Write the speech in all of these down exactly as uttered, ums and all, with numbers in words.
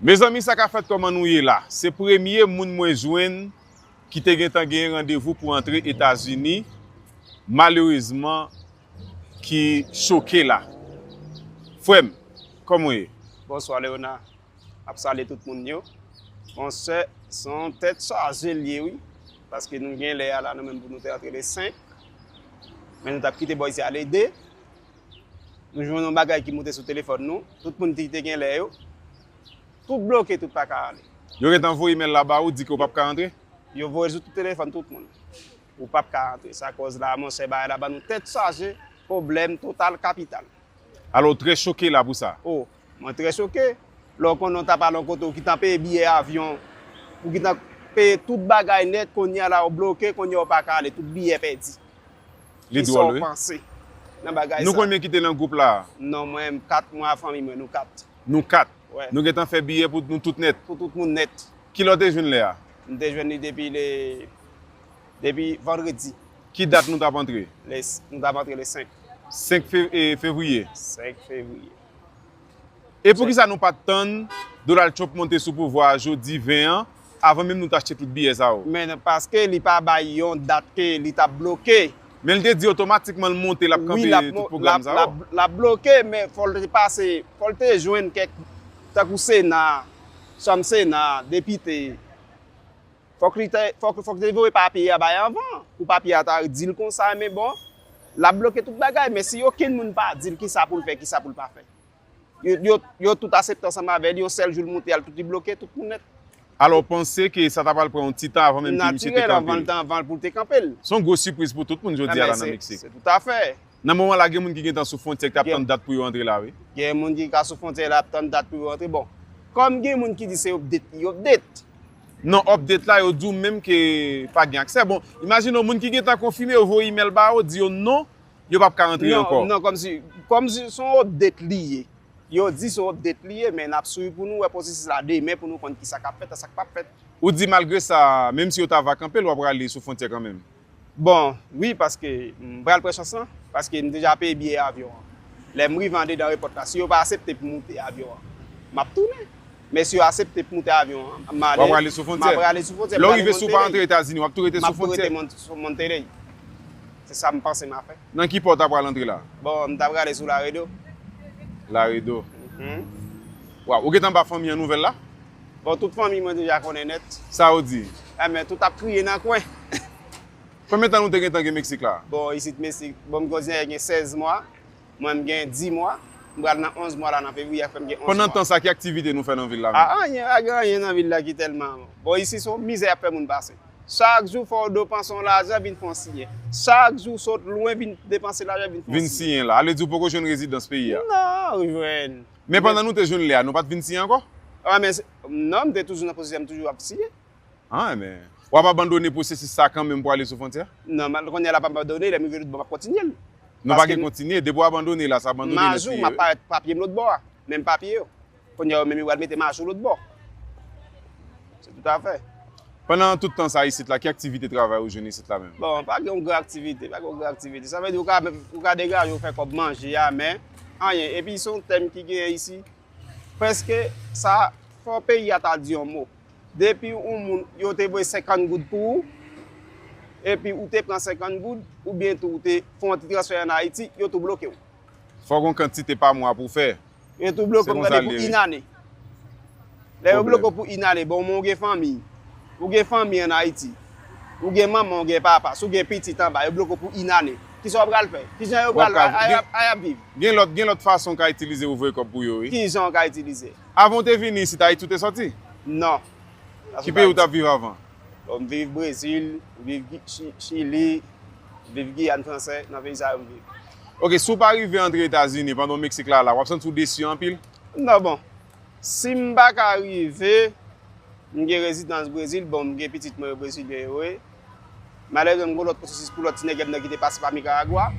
Mezanmi, sa k ap fèt, kòman nou ye la? Se premye moun mwen jwenn ki te gentan genyen randevou pou antre Etazini, malerezman, ki choke la. Frè m, kòman w ye? Bonswa, Leona. Ap salye tout moun yo. Monchè, se yon tèt chaje l ye, wi. Paske nou gen lè a la, nou menm pou nou te antre le senk. Men nou t ap kite bò isi a le de. Nou jwenn yon bagay ki moute sou telefòn nou. Tout moun ki te gen lè yo, tout bloke, tout pa ka ale. Yo gentan voye imèl la ba ou, di ke w p ap ka antre? Yo voye l sou tout telefòn tout moun. Ou p ap ka antre. Sa kòz la, monchè, bagay la ban nou tèt chaje, pwoblèm total kapital. Alò, w trè choke la pou sa? O, mwen trè choke. Lè w konnen w t ap al yon kote, ou gentan peye biyè avyon, ou gentan peye tout bagay nèt, kounye a la, ou bloke, kounye a, ou pa ka ale, tout biyè pèdi. Li dwòl, wi. Kisa w panse nan bagay sa? Nou konbyen ki te nan gwoup la? Non, mwen, kat, mwen ak fanmi mwen, nou kat. Nou kat. Wè. Nou gentan fè biyè pou nou tout nèt. Pou tout moun nèt. Kilè w te jwenn lè a? M te jwenn li depi le, depi vandredi. Ki dat nou t ap antre? Le, nou t ap antre le senk. Senk fe-, e, fevriye. Senk fevriye. E poukisa nou pa t tann Donald Trump monte sou pouvwa a jodi ven an, avan menm nou t achte tout biyè sa yo? Men paske li pa bay yon dat ke li t ap bloke. Men l te di otomatikman l monte, l ap kanpe tout pwogram sa yo. Wi, l ap mo-, l ap, l ap, l ap bloke, men fò l te pase, fò l te jwenn kèk, tankou Sena, Chanm Sena, depite. Fòk li te, fòk, fòk te voye papye a bay anvan, pou papye a ta di l konsa, men bon, l ap bloke tout bagay, men si okenn moun pa di l kisa pou l fè, kisa pou l pa fè. Yo, yo, yo tout asepte ansanm avè l, yon sèl jou l moute al, tout li bloke, tout moun nèt. Alò, w panse ke sa ta pral pran yon ti tan avan menm ke misye te kanpe? Natirèl, avan l te, avan pou l te kanpe l. Se yon gwo sipriz pou tout moun jodi a la nan Meksik. Se toutafè. Nan moman la, gen moun ki gentan sou fwontyè ki t ap tann dat pou yo antre la, wi. Gen moun ki ka sou fwontyè la ap tann dat pou yo antre. Bon, kòm gen moun ki di se update li update. Non, update la, yo di w menm ke pa gen aksè. Bon, imajine w, moun ki gentan konfime, yo voye imèl ba yo, di yo non, yo p ap ka rantre ankò. Non, non, kòmsi, kòmsi se yon update li ye. Yo di se yon update li ye, men n ap swiv pou nou wè pwosesis la demen pou nou konn kisa k ap fèt ak sa k p ap fèt. Ou di malgre sa, menm si yo ta va kanpe l, w ap rale sou fwontyè kanmenm? Bon, wi, paske m pral pran chans lan, paske m deja peye biyè avyon an. Lè m rive andedan erepòt la, si yo pa aksepte pou m moute avyon an, m ap tounen. Men si yo aksepte pou moute avyon an, m ale, m ap rale sou fwontyè. Lè w rive, si w pa antre Etazini, w ap tou rete sou fwontyè? M ap tou rete Mon-, sou Monterrey. Se sa m panse m a fè. Nan ki pò w ta pral antre la? Bon, m ta prale sou Laredo. Laredo. Mhm. Waw, ou gentan ba fanmi an nouvèl la? Bon, tout fanmi mwen deja konnen nèt. Sa yo di? Enben, tout ap kriye nan kwen. Konbyen tan nou te gentan gen Meksik la? Bon, isit Meksik, bon, m konsidere gen sèz mwa. Mwen, m gen dis mwa. M pral nan onz mwa la, nan fevriye a fè m gen onz mwa. Pandan tan sa, ki aktivite nou fè nan vil la menm? A, anyen, pa gen anyen nan vil la ki tèlman. Bon, isi se yon mizè y ap fè moun pase. Chak jou fò w depanse yon lajan, vin fè yon siyen. Chak jou sot lwen, vin depanse lajan, vin fè yon siyen. Vin siyen la. Ale di w poko jwenn rezidans peyi a? Non, jwenn. Men pandan nou te jwenn lè a, nou pa t vin siyen ankò? A, men se, non, m te toujou nan pozisyon, m toujou ap siyen. A, men, w ap abandone pwosesis sa kanmenm pou ale sou fwontyè? Non, mal, kounye a la, m ap abandone, lè m rive lòt bò, m ap kontinye l. Nou pa gen kontinye, depi w abandone la, se abandone nèt li ye, wi. M a jou, m ap parèt papye m lòt bò a. Menm papye yo. Kounye a, yo menm yo pral mete m ajou lòt bò. Se toutafè. Pandan tout tan sa isit la, ki aktivite travay ou jwenn isit la menm? Bon, pa gen yon gran aktivite, pa gen yon gran aktivite. Sa vle di ou ka, ou ka degaje, ou fè kòb manje a, men anyen. Epi se yon tèm ki genyen isi. Prèske sa, fò peyi a ta di yon mo. Depi yon moun, yo te voye senkant goud pou ou, epi ou te pran senkant goud, oubyen tou ou te fè yon ti transfè ann Ayiti, yo tou bloke w. Fòk gon kantite pa mwa pou w fè. Yo tou bloke w, gade, pou inane. Lè yo bloke w pou inane, bon, men ou gen fanmi. Ou gen fanmi ann Ayiti. Ou gen manman, ou gen papa. Si w gen pitit anba, yo bloke w pou inane. Kisa w pral fè? Kijan yo pral, a, a, a y ap viv? Gen lòt, gen lòt fason w ka itilize pou voye kòb pou yo, wi. Kijan w ka itilize? Avan w te vini isit, Ayiti w te sòti? Non. Ki peyi w t ap viv avan? Bon, m viv Brezil, m viv Gi-, Chi-, Chili, m viv Giyàn Fransè, nan peyi sa yo m viv. Oke, si w pa rive antre Etazini pandan w Meksik la, la, w ap santi w desi anpil? Non, bon. Si m pa ka rive, m gen rezidans Brezil, bon, m gen pitit mwen yo brezilyen yo ye. Malerezman, m gen lòt pwosesis pou lòt ti nèg m nan ki te pase pa Nikaragwa.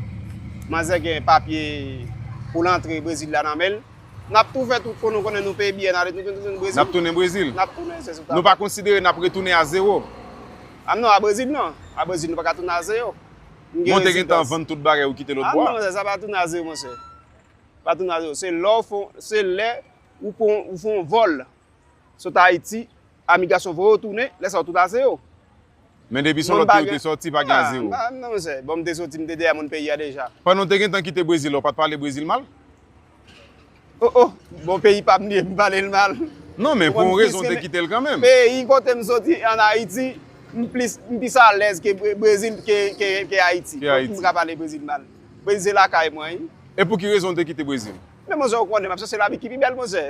Manzè gen papye pou l antre Brezil la nan men l. N ap tou fè tout pou nou konnen nou peye biyè, n ale, nou tounen Brezil. N ap tounen Brezil? N ap tounen, se sou tab. Nou pa konsidere n ap retounen a zewo? A non, a Brezil non. A Brezil nou pa ka tounen a zewo. M gen rezidans. Bon, w te gentan vann tout bagay ou kite lòt bò a? A non, sa pa tounen a zewo, monchè. Pa tounen a zewo. Se lè w fè, se lè ou pran, ou fè yon vòl. sot Ayiti, imigrasyon voye w tounen, lè sa w tout a zewo. Men depi se yon lòt peyi ou te sòti, pa gen a zewo. Ah, non, monchè. Bon, m te soti, m te dèyè moun peyi a deja. Pandan w te gentan kite Brezil la, ou pa t pale Brezil mal? Oh, oh, bon, peyi pa m li ye, m pale l mal. Non, men pou yon rezon, w te kite l kanmenm. Peyi kote m soti, ann Ayiti, m plis, m plis alèz ke Bre-, Brezil ke, ke, ke Ayiti. Ke Ayiti. Pou m ka pale Brezil mal. Brezil se lakay mwen, wi. E pou ki rezon w te kite Brezil? Men monchè, ou konnen, m ap chèche lavi ki pi bèl, monchè.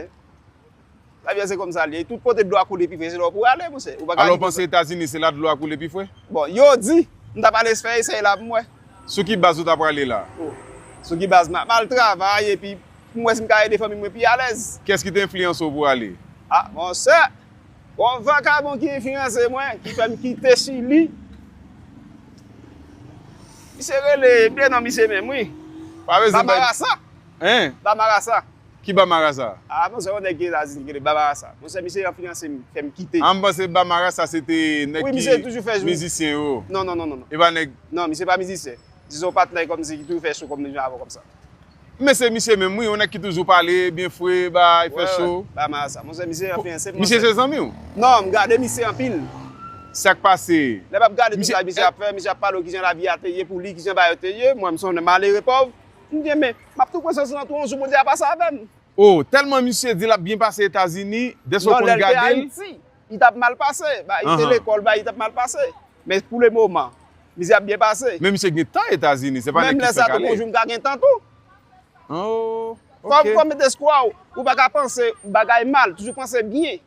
Lavi a se kòmsa l ye. Tout kote dlo a koule pi fre, se la w pou ale, monchè. Ou pa ka... Alò, w panse Etazini se la dlo a koule pi fre? Bon, yo di, m t ap ale fè esèy la pou m wè. Sou ki baz ou ta prale la? Oh. Sou ki baz m a-, m al travay epi pou m wè si m ka ede fanmi mwen pi alèz. Kiyès ki te enfliyanse w pou ale? Ah, monchè, gon vakabon ki enfliyanse mwen, ki fè m kite Chili. Misye rele, bliye non misye menm, wi. Pa bezwen bay... Bamarasa. Hein? Bamarasa. Ki Bamarasa? Ah, monchè, yon nèg ki Etazini ki rele Bamarasa. Monchè, misye enfliyanse m, fè m kite. Ah, m panse Bamarasa se te nèg ki mizisyen yo. Non, non, non, non, non. E pa nèg... Non, misye pa mizisyen. Dizon patnè kòmsi ki toujou fè cho kòm menm jan avè w kòmsa. Men se misye menm, wi, yon nèg ki toujou pale byen fre, bay, fè cho. Bamarasa. Monchè, misye enfliyanse m, monchè. Misye se zanmi w? Non, m gade misye anpil. Sa k pase? Lè m ap gade tout sa misye ap fè, misye ap pale w kijan lavi a te ye pou li, kijan bagay yo te ye, mwen, m se yon nèg malere pòv. M di, men, m ap tou pran chans lan tou, yon jou Bondye a pase avè m. Oh, tèlman misye di l ap byen pase Etazini, dèske w konn gade l. Non, lè l te Ayiti, li t ap mal pase. Ba, li te lekòl, ba, li t ap mal pase. Men pou le moman, misye ap byen pase. Men misye gen tan Etazini, se pa nèg ki fèk ale. Menm lè sa tou, yon jou m ka gen tan tou. Oh, ok. Fò, fò w met espwa w, ou pa ka panse bagay mal, toujou panse byen.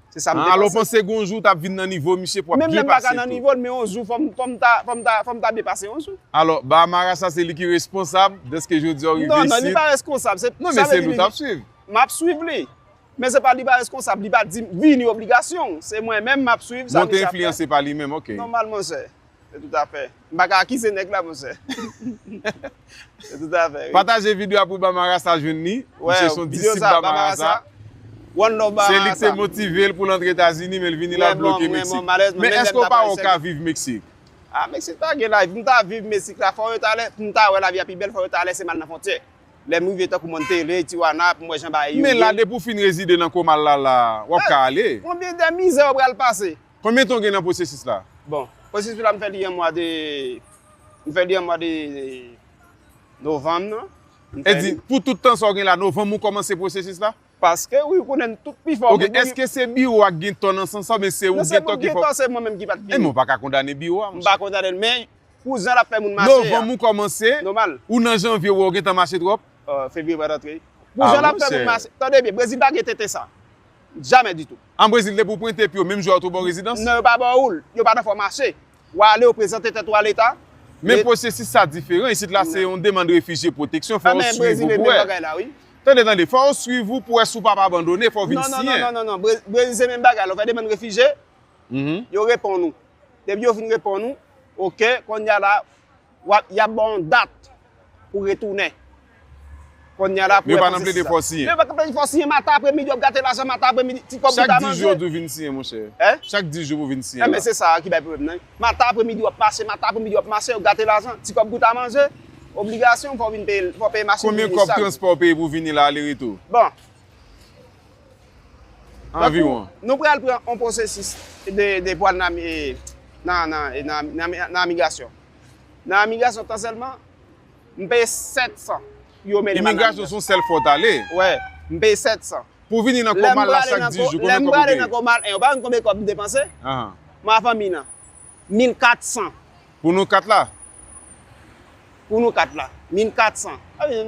Se sa m te panse. Ah, alò w panse gon jou w t ap vin nan nivo misye pou w ap byen pase tou. Menm lè m pa ka nan nivo l, men yon jou fò m, fò m ta, fò m ta, fò m ta byen pase yon jou. Alò, Bamarasa se li ki responsab dèske jodi a w rive isit? Non, non, li pa reskonsab. Non, men se li w t ap swiv. M ap swiv li. Men se pa li pa reskonsab, li pa di m vini obligasyon. Se mwen menm m ap swiv sa misye ap fè. Bon, te enfliyanse pa li menm, ok. Nòmal, monchè. Se tout afè. M pa ka akize nèg la, monchè. Se tout afè, wi. Pataje videyo a pou Bamarasa jwenn li. Misye se yon disip Bamarasa. One love Bamarasa. Se li ki te motive l pou l antre Etazini, men l vini la bloke Meksik. Men èske w pa wè w ka viv Meksik? Ah, Meksik pa gen lavi. Pou m ta viv Meksik la, fò yo ta lè, pou m ta wè lavi a pi bèl, fò yo ta lèse m al nan fwontyè. Lè m rive tankou Monterrey, Tijuana, pou m wè jan bagay yo ye. Men la, depi w fin rezide nan Komal la, la, w ap ka ale. Konbyen de mizè w pral pase? Konbyen tan w gen nan pwosesis la? Bon, pwosesis la, m fè li an mwa de, m fè li an mwa de novanm nan. M fè li. E di, pou tout tan sa w gen la, novanm ou kòmanse pwosesis la? Paske, wi, ou konnen tout pifò moun. Ok, èske se biwo a k gen tò nan sans sa, oubyen se ou gen tò ki fè? Non, se mwen ki gen tò, se mwen menm ki pa t vini. E men w pa ka kondane biwo a, monchè. M pa kondane l, men pou jan l ap fè moun mache a. Novanm ou kòmanse, ou nan janvye ou wè w gentan mache twòp? Euh, fevriye pa t antre. Pou jan l ap fè moun mache, tande byen, Brezil pa gen tenten sa. Jamè ditou. An Brezil, depi w pwente pye w, menm jou a yo tou ba w rezidans? Non, yo pa ba w l. Yo pa nan fè w mache. W ale, w prezante tèt ou a Leta. Men pwosesis sa diferan. Isit la, se yon demann refijye, pwoteksyon, fò w swiv ou pou wè. Tande, tande, fò w swiv ou pou wè si w p ap abandone, fò w vin siyen. Non, non, non, non, non, non. Bre-, Brezil se menm bagay la. Ou fè demann refijye, yo reponn ou. Depi yo fin reponn ou, ok, kounye a la, w ap, y ap ba w yon dat pou retounen. Kounye a la, pou wè kòman se sa. Men yo pa nan plede fè w siyen. Men yo pa nan plede fè w siyen, maten apremidi, w ap gate lajan, maten apremidi, ti kòb pou ta manje. Chak dis jou yo di w vin siyen, monchè. Hein? Chak dis jou pou w vin siyen la. Enben, se sa ki bay pwoblèm nan. Maten apremidi, w ap mache, maten apremidi, w ap mache, w gate lajan, ti kòb pou ta manje, obligasyon, fò w vin peye, fò w peye machin. Konbyen kòb transpò w peye pou w vini la, ale retou? Bon. Anviwon. Tankou, nou pral pran yon pwosesis de, de pou al nan, nan, nan, nan, nan, nan imigrasyon. Nan imigrasyon, tan sèlman, m peye sèt san pou yo mennen m al nan imigrasyon. Imigrasyon se yon sèl fwa w t ale? Wè, m peye sèt san. Pou w vini nan Komal la chak dis jou, konbyen kòb ou peye? Lè m prale nan Komal en, ou pa konn konbyen kòb m depanse? Ahan. Mwen a fanmi nan. Mil kat san. Pou nou kat la? Pou nou kat la. Mil kat san.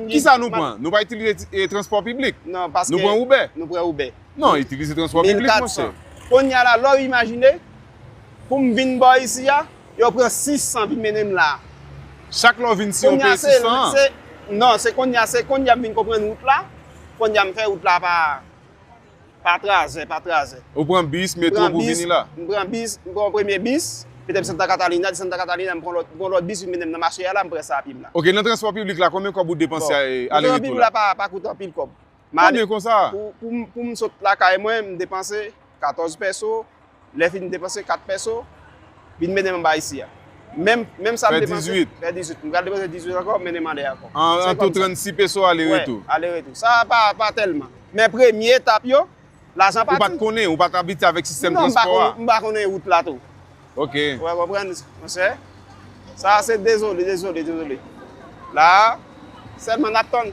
Kisa nou pran? Nou pa itilize ti-, eh, transpò piblik? Non, paske nou pran Uber? Nou pran Uber. Non, itilize transpò piblik, monchè. Mil kat san. Kounye a la, lè w imajine, pou m vin bò isi a, yo pran sis san vin mennen m la. Chak lè w vin, si w peye sis san an? Kounye a se, se, non, se kounye a, se kounye a m vin konprann wout la. Kounye a m fè wout la pa pa trazè, pa trazè. Ou pran bis, metro pou vini la? M pran bis, m pran premye bis, mete m Santa Catalina, de Santa Catalina, m pran lòt, m pran lòt bis, vin mennen m nan mache a la, m pran sa a pye m la. Ok, nan transpò piblik la, konbyen kòb ou depanse, eh, ale retou la? Bon, transpò piblik la pa, pa koute anpil kòb. Konbyen konsa? Pou, pou, pou m sot lakay mwen, m depanse katòz pèso, lè fini m depanse kat pèso, vin mennen m anba isi a. Menm, menm sa m depanse, fè dizuit. Fè dizuit. M pral depanse dizuit ankò, mennen m anlè ankò. An, an tou trannsis peso ale retou. Wè, ale retou. Sa pa, pa tèlman. Men premye etap yo, Lajan pati. Ou pa t konnen, ou pa t abitye avèk sistèm transpò a? Non, m pa konnen wout la tou. Ok. Ou konprann, monchè? Sa se dezole, dezole, dezole. La, sèlman n ap tann.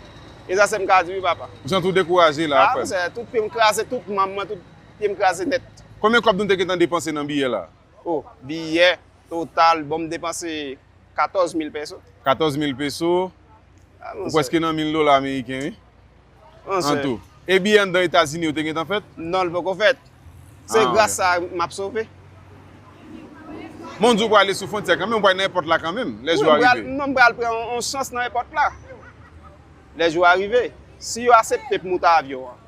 E sa se m ka di wi papa. Ou santi w dekouraje la, frè m? Monchè, tout pye m kraze, tout manm mwen, tout pye m kraze nèt. Konbyen kòb nou te gentan depanse nan biyè la? O, biyè total, bon, m depanse katòz mil peso. Katòz mil peso? Ou prèske nan mil dola ameriken, wi. An tou. E biyè anndan Etazini yo te gentan fèt? Non, l poko fèt. Se gras sa m ap sove. Mon Dye, ou prale sou fwontyè kanmenm, ou prale nan èpòt la kanmenm, lè jou a rive. Non, m pral pran yon chans nan èpòt la. Lè jou a rive, si yo aksepte pou moute avyon an,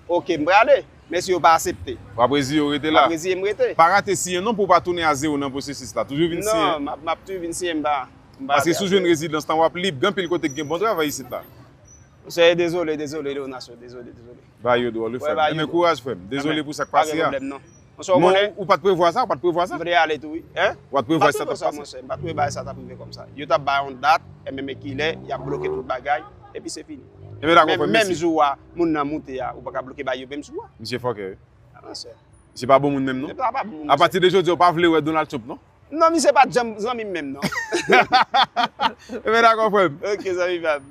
oke, m prale. Men si yo pa aksepte. W ap reziye w rete la. M ap reziye m rete. Pa rate siyen non pou w pa tounen a zewo nan pwosesis la. Toujou vin siyen. Non, m ap, m ap toujou vin siyen, m pa, m pa Paske si w jwenn rezidans lan, w ap lib. Gen anpil kote k gen bon travay isit la. Monchè, dezole, dezole, Leonacio, dezole, dezole. Ba yo dwòl wi, frè m. Enben, kouraj, frè m. Dezole pou sa k pase a. Pa gen pwoblèm, non. Monchè, ou konnen. Ou pa t prevwa sa, ou pa t prevwa sa? M vle ale tou, wi. Hein? Ou pa t prevwa sa t ap pase? Monchè, m pa t prevwa sa t ap rive kòmsa. Yo t ap bay yon dat, e menm kilè, y ap bloke tout bagay, epi se fini. Enben, dakò, frè m, mèsi. Men menm jou a, moun nan moute a, ou pa ka bloke bagay yo menm jou a. Misye fòkè, wi. A, monchè. Misye pa bon moun menm, non? Misye pa bon moun, monchè. Apati de jodi a, ou pa vle wè Donald Trump, non? Non, misye pa t janm zanmi m menm, non. Enben, dakò, frè m. Ok, zanmi pa m.